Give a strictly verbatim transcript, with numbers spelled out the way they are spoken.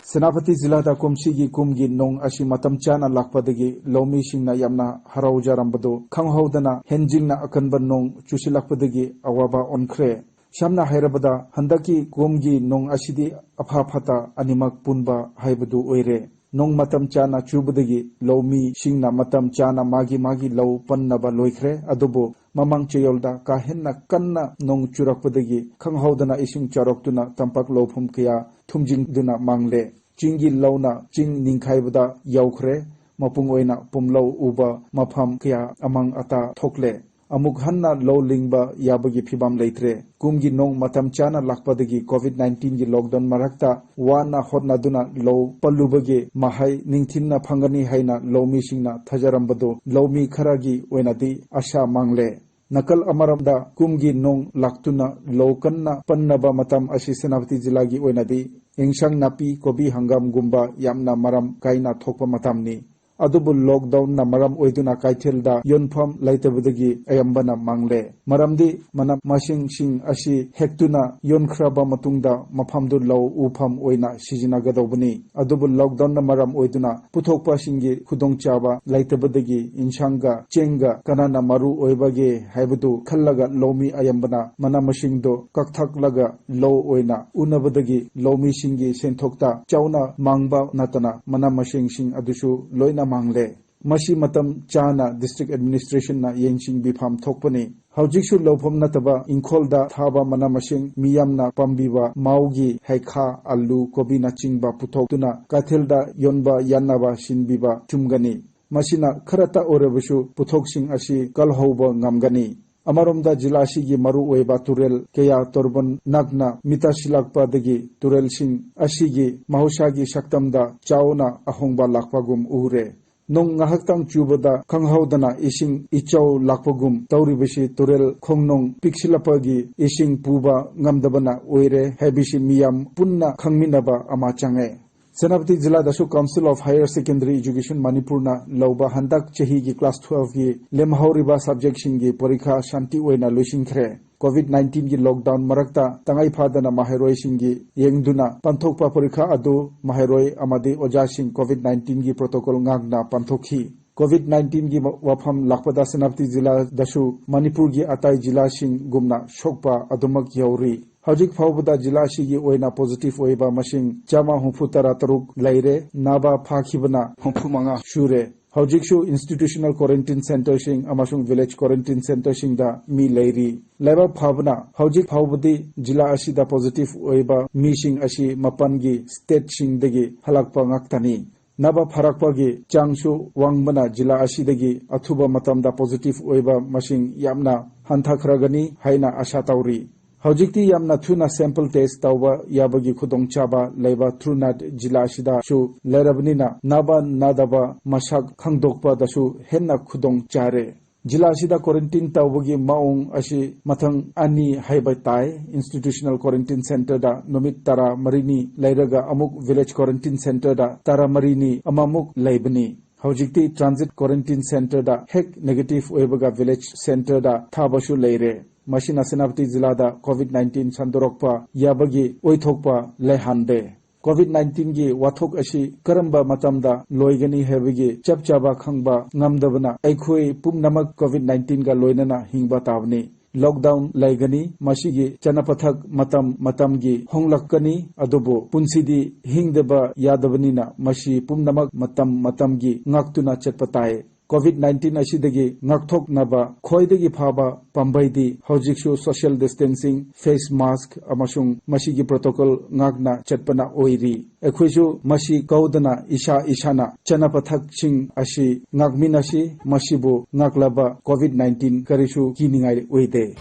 ꯁꯦꯅꯥꯄꯇꯤ ꯖꯤꯂꯥꯗ ꯀꯨꯝꯁꯤꯒꯤ ꯀꯨꯝꯒꯤ ꯅꯣꯡ ꯑꯁꯤ ꯃꯇꯝ ꯆꯥꯅ ꯂꯥꯛꯄꯗꯒꯤ ꯂꯧꯃꯤꯁꯤꯡꯅ ꯌꯥꯝꯅ ꯍꯔꯥꯎꯖꯔꯝꯕꯗꯨ ꯈꯪꯍꯧꯗꯅ ꯍꯦꯟꯖꯤꯟꯅ ꯑꯀꯟꯕ ꯅꯣꯡ ꯆꯨꯁꯤꯜꯂꯛꯄꯗꯒꯤ ꯑꯋꯥꯕ ꯑꯣꯟꯈ꯭ꯔꯦ꯫ ꯁꯝꯅ ꯍꯥꯏꯔꯕꯗ, ꯍꯟꯗꯛꯀꯤ ꯀꯨꯝꯒꯤ ꯅꯣꯡ ꯑꯁꯤꯗꯤ ꯑꯐ ꯐꯠꯇ ꯑꯅꯤꯃꯛ ꯄꯨꯟꯕ ꯍꯥꯏꯕꯗꯨ ꯑꯣꯏꯔꯦ꯫ ꯅꯣꯡ ꯃꯇꯝ ꯆꯥꯅ ꯆꯨꯕꯗꯒꯤ ꯂꯧꯃꯤꯁꯤꯡꯅ ꯃꯇꯝ ꯆꯥꯅ ꯃꯥꯒꯤ ꯃꯥꯒꯤ ꯂꯧ ꯄꯟꯅꯕ ꯂꯣꯏꯈ꯭ꯔꯦ꯫ ꯑꯗꯨꯕꯨ ꯃꯃꯥꯡ ꯆꯌꯣꯜꯗ ꯀꯥ ꯍꯦꯟꯅ ꯀꯟꯅ ꯅꯣꯡ ꯆꯨꯔꯛꯄꯗꯒꯤ ꯈꯪꯍꯧꯗꯅ ꯏꯁꯤꯡ ꯆꯥꯔꯣꯛꯇꯨꯅ ꯇꯝꯄꯥꯛ ꯂꯧꯐꯝ ꯀꯌꯥ ꯊꯨꯝꯖꯤꯟꯗꯨꯅ ꯃꯥꯡꯂꯦ꯫ ꯆꯤꯡꯒꯤ ꯂꯧꯅ ꯆꯤꯡ ꯅꯤꯡꯈꯥꯏꯕꯗ ꯌꯥꯎꯈ꯭ꯔꯦ꯫ ꯃꯄꯨꯡ ꯑꯣꯏꯅ ꯄꯨꯝꯂꯧ ꯎꯕ ꯃꯐꯝ ꯀꯌꯥ ꯑꯃꯥꯡ ꯑꯇꯥ ꯊꯣꯛꯂꯦ꯫ ꯑꯃꯨꯛ ꯍꯟꯅ ꯂꯧ ꯂꯤꯡꯕ ꯌꯥꯕꯒꯤ ꯐꯤꯕꯝ ꯂꯩꯇ꯭ꯔꯦ꯫ ꯀꯨꯝꯒꯤ ꯅꯣꯡ ꯃꯇꯝ ꯆꯥꯅ ꯂꯥꯛꯄꯗꯒꯤ ꯀꯣꯚꯤꯗ ꯅꯥꯏꯟꯇꯤꯟꯒꯤ ꯂꯣꯛꯗꯥꯎꯟ ꯃꯔꯛꯇ ꯋꯥꯅ ꯍꯣꯠꯅꯗꯨꯅ ꯂꯧ ꯄꯜꯂꯨꯕꯒꯤ ꯃꯍꯩ ꯅꯤꯡꯊꯤꯅ ꯐꯪꯒꯅꯤ ꯍꯥꯏꯅ ꯂꯧꯃꯤꯁꯤꯡꯅ ꯊꯥꯖꯔꯝꯕꯗꯨ ꯂꯧꯃꯤ ꯈꯔꯒꯤ ꯑꯣꯏꯅꯗꯤ ꯑꯁꯥ ꯃꯥꯡꯂꯦ꯫ ꯅꯥꯀꯜ ꯑꯃꯔꯣꯝꯗ ꯀꯨꯝꯒꯤ ꯅꯣꯡ ꯂꯥꯛꯇꯨꯅ ꯂꯧ ꯀꯟꯅ ꯄꯟꯅꯕ ꯃꯇꯝ ꯑꯁꯤ ꯁꯦꯅꯥꯄꯇꯤ ꯖꯤꯂꯥꯒꯤ ꯑꯣꯏꯅꯗꯤ ꯏꯟꯁꯥꯡ ꯅꯥꯄꯤ, ꯀꯣꯕꯤ, ꯍꯪꯒꯥꯝꯒꯨꯝꯕ ꯌꯥꯝꯅ ꯃꯔꯥꯡ ꯀꯥꯏꯅ ꯊꯣꯛꯄ ꯃꯇꯝꯅꯤ꯫ ꯑꯗꯨꯕꯨ ꯂꯣꯛꯗꯥꯎꯟꯅ ꯃꯔꯝ ꯑꯣꯏꯗꯨꯅ ꯀꯩꯊꯦꯜꯗ ꯌꯣꯟꯐꯝ ꯂꯩꯇꯕꯗꯒꯤ ꯑꯌꯥꯝꯕꯅ ꯃꯥꯡꯂꯦ꯫ ꯃꯔꯝꯗꯤ ꯃꯅꯥ ꯃꯁꯤꯡꯁꯤꯡ ꯑꯁꯤ ꯍꯦꯛꯇꯨꯅ ꯌꯣꯟꯈ꯭ꯔꯕ ꯃꯇꯨꯡꯗ ꯃꯐꯝꯗꯨ ꯂꯧ ꯎꯐꯝ ꯑꯣꯏꯅ ꯁꯤꯖꯤꯟꯅꯒꯗꯧꯕꯅꯤ꯫ ꯑꯗꯨꯕꯨ ꯂꯣꯛꯗꯥꯎꯟꯅ ꯃꯔꯝ ꯑꯣꯏꯗꯨꯅ ꯄꯨꯊꯣꯛꯄꯁꯤꯡꯒꯤ ꯈꯨꯗꯣꯡꯆꯥꯕ ꯂꯩꯇꯕꯗꯒꯤ ꯏꯟꯁꯥꯡꯒ ꯆꯦꯡꯒ ꯀꯅꯥꯅ ꯃꯔꯨ ꯑꯣꯏꯕꯒꯦ ꯍꯥꯏꯕꯗꯨ ꯈꯜꯂꯒ ꯂꯧꯃꯤ ꯑꯌꯥꯝꯕꯅ ꯃꯅꯥ ꯃꯁꯤꯡꯗꯨ ꯀꯛꯊꯠꯂꯒ ꯂꯧ ꯑꯣꯏꯅ ꯎꯅꯕꯗꯒꯤ ꯂꯧꯃꯤꯁꯤꯡꯒꯤ ꯁꯦꯟꯊꯣꯛꯇ ꯆꯥꯎꯅ ꯃꯥꯡꯕ ꯅꯠꯇꯅ ꯃꯅꯥ ꯃꯁꯤꯡꯁꯤꯡ ꯑꯗꯨꯁꯨ ꯂꯣꯏꯅ ꯃꯥꯡꯂꯦ꯫ ꯃꯁꯤ ꯃꯇꯝ ꯆꯥꯅ ꯗꯤꯁꯇ꯭ꯔꯤꯛ ꯑꯦꯗꯃꯤꯅꯤꯁꯇ꯭ꯔꯦꯁꯟꯅ ꯌꯦꯡꯁꯤꯟꯕꯤꯐꯝ ꯊꯣꯛꯄꯅꯤ꯫ ꯍꯧꯖꯤꯛꯁꯨ ꯂꯧꯐꯝ ꯅꯠꯇꯕ ꯏꯪꯈꯣꯜꯗ ꯊꯥꯕ ꯃꯅꯥ ꯃꯁꯤꯡ ꯃꯤꯌꯥꯝꯅ ꯄꯥꯝꯕꯤꯕ ꯃꯥꯎꯒꯤ ꯍꯩꯈꯥ, ꯑꯂꯨ, ꯀꯣꯕꯤꯅꯆꯤꯡꯕ ꯄꯨꯊꯣꯛꯇꯨꯅ ꯀꯩꯊꯦꯜꯗ ꯌꯣꯟꯕ ꯌꯥꯅꯕ ꯁꯤꯟꯕꯤꯕ ꯆꯨꯝꯒꯅꯤ꯫ ꯃꯁꯤꯅ ꯈꯔꯇ ꯑꯣꯏꯔꯕꯁꯨ ꯄꯣꯠꯊꯣꯛꯁꯤꯡ ꯑꯁꯤ ꯀꯜꯍꯧꯕ ꯉꯝꯒꯅꯤ꯫ ꯑꯃꯔꯣꯝꯗ ꯖꯤꯂꯥ ꯑꯁꯤꯒꯤ ꯃꯔꯨꯑꯣꯏꯕ ꯇꯨꯔꯦꯜ ꯀꯌꯥ ꯇꯣꯔꯕꯥꯟ ꯅꯛꯅ ꯃꯤꯇꯥꯁꯤꯜꯂꯛꯄꯗꯒꯤ ꯇꯨꯔꯦꯜꯁꯤꯡ ꯑꯁꯤꯒꯤ ꯃꯍꯧꯁꯥꯒꯤ ꯁꯛꯇꯝꯗ ꯆꯥꯎꯅ ꯑꯍꯣꯡꯕ ꯂꯥꯛꯄꯒꯨꯝ ꯎꯔꯦ꯫ ꯅꯣꯡ ꯉꯥꯏꯍꯥꯛꯇꯪ ꯆꯨꯕꯗ ꯈꯪꯍꯧꯗꯅ ꯏꯁꯤꯡ ꯏꯆꯥꯎ ꯂꯥꯛꯄꯒꯨꯝ ꯇꯧꯔꯤꯕꯁꯤ ꯇꯨꯔꯦꯜ ꯈꯣꯡꯅꯨꯡ ꯄꯤꯛꯁꯤꯜꯂꯛꯄꯒꯤ ꯏꯁꯤꯡ ꯄꯨꯕ ꯉꯝꯗꯕꯅ ꯑꯣꯏꯔꯦ ꯍꯥꯏꯕꯁꯤ ꯃꯤꯌꯥꯝ ꯄꯨꯟꯅ ꯈꯪꯃꯤꯟꯅꯕ ꯑꯃ ꯆꯪꯉꯦ꯫ Senapati ꯖꯤꯂꯥꯗꯁꯨ Council of Higher Secondary Education ꯃꯅꯤꯄꯨꯔꯅ ꯂꯧꯕ ꯍꯟꯗꯛ ꯆꯍꯤꯒꯤ class twelve ꯀꯤ ꯂꯦꯝꯍꯧꯔꯤꯕ subject ꯁꯤꯡꯒꯤ ꯄꯔꯤꯈꯥ ꯁꯥꯟꯇꯤ ꯑꯣꯏꯅ ꯂꯣꯏꯁꯤꯟꯈ꯭ꯔꯦ꯫ COVID nineteen ꯒꯤ lockdown ꯃꯔꯛꯇ ꯇꯉꯥꯏ ꯐꯗꯅ ꯃꯍꯩꯔꯣꯏꯁꯤꯡꯒꯤ ꯌꯦꯡꯗꯨꯅ ꯄꯥꯡꯊꯣꯛꯄ ꯄꯔꯤꯈꯥ ꯑꯗꯨ ꯃꯍꯩꯔꯣꯏ ꯑꯃꯗꯤ ꯑꯣꯖꯥꯁꯤꯡ COVID nineteen ꯒꯤ protocol ꯉꯥꯛꯅ ꯄꯥꯡꯊꯣꯛꯈꯤ꯫ COVID nineteen ꯒꯤ ꯋꯥꯐꯝ ꯂꯥꯛꯄꯗ ꯁꯦꯅꯥꯄꯇꯤ ꯖꯤꯂꯥꯗꯁꯨ ꯃꯅꯤꯄꯨꯔꯒꯤ ꯑꯇꯩ ꯖꯤꯂꯥꯁꯤꯡꯒꯨꯝꯅ ꯁꯣꯛꯄ ꯑꯗꯨꯃꯛ ꯌꯥꯎꯔꯤ꯫ ꯍꯧꯖꯤꯛ ꯐꯥꯎꯕꯗ ꯖꯤꯂꯥ ꯑꯁꯤꯒꯤ ꯑꯣꯏꯅ positive ꯑꯣꯏꯕ ꯃꯁꯤꯡ ꯆꯥꯝꯃ ꯍꯨꯝꯐꯨ ꯇꯔꯥ ꯇꯔꯨꯛ ꯂꯩꯔꯦ꯫ ꯅꯥꯕ ꯐꯥꯈꯤꯕꯅ ꯍꯨꯝꯐꯨ ꯃꯉꯥ ꯁꯨꯔꯦ꯫ ꯍꯧꯖꯤꯛꯁꯨ institutional quarantine centre ꯁꯤꯡ ꯑꯃꯁꯨꯡ village quarantine centre ꯁꯤꯡꯗ ꯃꯤ ꯂꯩꯔꯤ꯫ ꯂꯥꯏꯕꯛ ꯐꯕꯅ ꯍꯧꯖꯤꯛ ꯐꯥꯎꯕꯗꯤ ꯖꯤꯂꯥ ꯑꯁꯤꯗ positive ꯑꯣꯏꯕ ꯃꯤꯁꯤꯡ ꯑꯁꯤ ꯃꯄꯥꯟꯒꯤ state ꯁꯤꯡꯗꯒꯤ ꯍꯜꯂꯛꯄ ꯉꯥꯛꯇꯅꯤ꯫ ꯅꯥꯕ ꯐꯔꯛꯄꯒꯤ ꯆꯥꯡꯁꯨ ꯋꯥꯡꯕꯅ ꯖꯤꯂꯥ ꯑꯁꯤꯗꯒꯤ ꯑꯊꯨꯕ ꯃꯇꯝꯗ positive ꯑꯣꯏꯕ ꯃꯁꯤꯡ ꯌꯥꯝꯅ ꯍꯟꯊꯈ꯭ꯔꯒꯅꯤ ꯍꯥꯏꯅ ꯑꯥꯁꯥ ꯇꯧꯔꯤ꯫ ꯍꯧꯖꯤꯛꯇꯤ ꯌꯥꯝꯅ ꯊꯨꯅ sample test ꯇꯧꯕ ꯌꯥꯕꯒꯤ ꯈꯨꯗꯣꯡꯆꯥꯕ ꯂꯩꯕ TrueNat ꯖꯤꯂꯥ ꯑꯁꯤꯗꯁꯨ ꯂꯩꯔꯕꯅꯤꯅ ꯅꯥꯕ ꯅꯥꯗꯕ ꯃꯁꯛ ꯈꯪꯗꯣꯛꯄꯗꯁꯨ ꯍꯦꯟꯅ ꯈꯨꯗꯣꯡ ꯆꯥꯔꯦ꯫ ꯖꯤꯂꯥ ꯑꯁꯤꯗ quarantine ꯇꯧꯕꯒꯤ ꯃꯑꯣꯡ ꯑꯁꯤ ꯃꯊꯪ ꯑꯅꯤ ꯍꯥꯏꯕ ꯇꯥꯏ꯫ Institutional quarantine centre ꯗ ꯅꯨꯃꯤꯠ ꯇꯔꯥꯃꯔꯤꯅꯤ ꯂꯩꯔꯒ ꯑꯃꯨꯛ village quarantine centre ꯗ ꯇꯔꯥꯃꯔꯤꯅꯤ ꯑꯃꯃꯨꯛ ꯂꯩꯕꯅꯤ꯫ ꯍꯧꯖꯤꯛꯇꯤ transit quarantine centre ꯗ ꯍꯦꯛ negative ꯑꯣꯏꯕꯒ village centre ꯗ ꯊꯥꯕꯁꯨ ꯂꯩꯔꯦ꯫ ꯃꯁꯤꯅ ꯁꯦꯅꯥꯄꯇꯤ ꯖꯤꯂꯥꯗ COVID nineteen ꯁꯟꯗꯣꯔꯛꯄ ꯌꯥꯕꯒꯤ ꯑꯣꯏꯊꯣꯛꯄ ꯂꯩꯍꯟꯗꯦ꯫ COVID nineteen ꯒꯤ ꯋꯥꯊꯣꯛ ꯑꯁꯤ ꯀꯔꯝꯕ ꯃꯇꯝꯗ ꯂꯣꯏꯒꯅꯤ ꯍꯥꯏꯕꯒꯤ ꯆꯞ ꯆꯥꯕ ꯈꯪꯕ ꯉꯝꯗꯕꯅ ꯑꯩꯈꯣꯏ ꯄꯨꯝꯅꯃꯛ COVID nineteen ꯒ ꯂꯣꯏꯅꯅ ꯍꯤꯡꯕ ꯇꯥꯕꯅꯤ꯫ Lockdown ꯂꯩꯒꯅꯤ, ꯃꯁꯤꯒꯤ ꯆꯠꯅ ꯄꯊꯛ ꯃꯇꯝ ꯃꯇꯝꯒꯤ ꯍꯣꯡꯂꯛꯀꯅꯤ, ꯑꯗꯨꯕꯨ ꯄꯨꯟꯁꯤꯗꯤ ꯍꯤꯡꯗꯕ ꯌꯥꯗꯕꯅꯤꯅ ꯃꯁꯤ ꯄꯨꯝꯅꯃꯛ ꯃꯇꯝ ꯃꯇꯝꯒꯤ ꯉꯥꯛꯇꯨꯅ ꯆꯠꯄ ꯇꯥꯏ꯫ COVID nineteen ꯑꯁꯤꯗꯒꯤ ꯉꯥꯛꯊꯣꯛꯅꯕ ꯈ꯭ꯋꯥꯏꯗꯒꯤ ꯐꯕ ꯄꯥꯝꯕꯩꯗꯤ ꯍꯧꯖꯤꯛꯁꯨ social distancing, face mask ꯑꯃꯁꯨꯡ ꯃꯁꯤꯒꯤ protocol ꯉꯥꯛꯅ ꯆꯠꯄꯅ ꯑꯣꯏꯔꯤ꯫ ꯑꯩꯈꯣꯏꯁꯨ ꯃꯁꯤ ꯀꯧꯗꯅ ꯏꯁꯥ ꯏꯁꯥꯅ ꯆꯠꯅ ꯄꯊꯛꯁꯤꯡ ꯑꯁꯤ ꯉꯥꯛꯃꯤꯟꯅꯁꯤ꯫ ꯃꯁꯤꯕꯨ ꯉꯥꯛꯂꯕ COVID nineteen ꯀꯔꯤꯁꯨ ꯀꯤꯅꯤꯡꯉꯥꯏ ꯑꯣꯏꯗꯦ꯫